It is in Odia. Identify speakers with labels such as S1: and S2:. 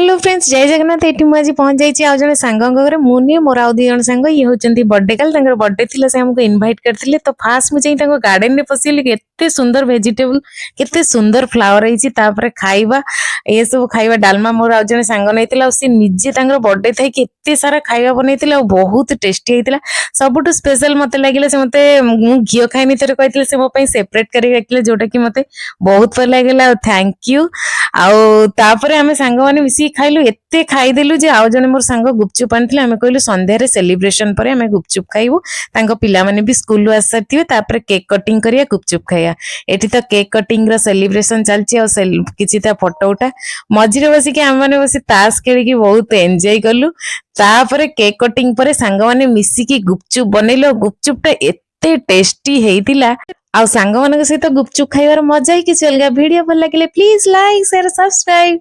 S1: ହ୍ୟାଲୋ ଫ୍ରେଣ୍ଡସ୍, ଜୟ ଜଗନ୍ନାଥ। ଏଠି ମୁଁ ଆଜି ପହଞ୍ଚି ଯାଇଛି ଆଉ ଜଣେ ସାଙ୍ଗଙ୍କ ଘରେ। ମୁଁ ନୁହେଁ, ମୋର ଆଉ 2 ଜଣ ସାଙ୍ଗ। ଇଏ ହେଉଛନ୍ତି ବର୍ଥଡେ ଗାର୍ଲ। ତାଙ୍କର ବର୍ଥଡେ ଥିଲା, ସେ ଆମକୁ ଇନଭାଇଟ୍ କରିଥିଲେ। ତ ଫାଷ୍ଟ ମୁଁ ଯାଇ ତାଙ୍କ ଗାର୍ଡେନରେ ପଶିଲି। କେତେ ସୁନ୍ଦର ଭେଜିଟେବୁଲ, କେତେ ସୁନ୍ଦର ଫ୍ଲାୱାର ହେଇଛି। ତାପରେ ଖାଇବା, ଏସବୁ ଖାଇବା, ଡାଲମା ମୋର ଆଉ ଜଣେ ସାଙ୍ଗ ନେଇଥିଲା। ଆଉ ସେ ନିଜେ ତାଙ୍କର ବର୍ଥଡେ ଥାଇକି ଏତେ ସାରା ଖାଇବା ବନେଇଥିଲେ ଆଉ ବହୁତ ଟେଷ୍ଟି ହେଇଥିଲା। ସବୁଠୁ ସ୍ପେଶାଲ ମତେ ଲାଗିଲା, ସେ ମତେ, ମୁଁ ଘିଅ ଖାଇନି ଥରେ କହିଥିଲେ, ସେ ମୋ ପାଇଁ ସେପାରେଟ କରିକି ରଖିଲେ, ଯୋଉଟା କି ମତେ ବହୁତ ଭଲ ଲାଗିଲା। ଆଉ thank you. ଆଉ ତାପରେ ଆମେ ସାଙ୍ଗମାନେ ମିଶିକି ଖାଇଲୁ। ଏତେ ଖାଇଦେଲୁ ଯେ ଆଉ ଜଣେ ମୋର ସାଙ୍ଗ ଗୁପଚୁପ ଆଣିଥିଲେ। ଆମେ କହିଲୁ ସନ୍ଧ୍ୟାରେ ସେଲିବ୍ରେସନ ପରେ ଆମେ ଗୁପଚୁପ ଖାଇବୁ। ତାଙ୍କ ପିଲାମାନେ ବି ସ୍କୁଲରୁ ଆସିସାରିଥିବେ, ତାପରେ କେକ୍ କଟିଂ କରିବା, ଗୁପଚୁପ ଖାଇବା। ଏଠି ତ କେକ୍ କଟିଂ ର ସେଲିବ୍ରେସନ ଚାଲିଛି ଆଉ କିଛିଟା ଫଟୋ ଉଠା। ମଝିରେ ବସିକି ଆମେମାନେ ବସି ତାସ ଖେଳିକି ବହୁତ ଏନ୍ଜୟ କଲୁ। ତାପରେ କେକ୍ କଟିଂ ପରେ ସାଙ୍ଗମାନେ ମିଶିକି ଗୁପଚୁପ ବନେଇଲୁ ଆଉ ଗୁପଚୁପ ଟା ଏତେ ଟେଷ୍ଟି ହେଇଥିଲା। ଆଉ ସାଙ୍ଗମାନଙ୍କ ସହିତ ଗୁପଚୁପ ଖାଇବାର ମଜା ହିଁ କିଛି ଅଲଗା। ଭିଡିଓ ଭଲ ଲାଗିଲେ ପ୍ଲିଜ ଲାଇକ୍, ସେୟାର, ସବସ୍କ୍ରାଇବ।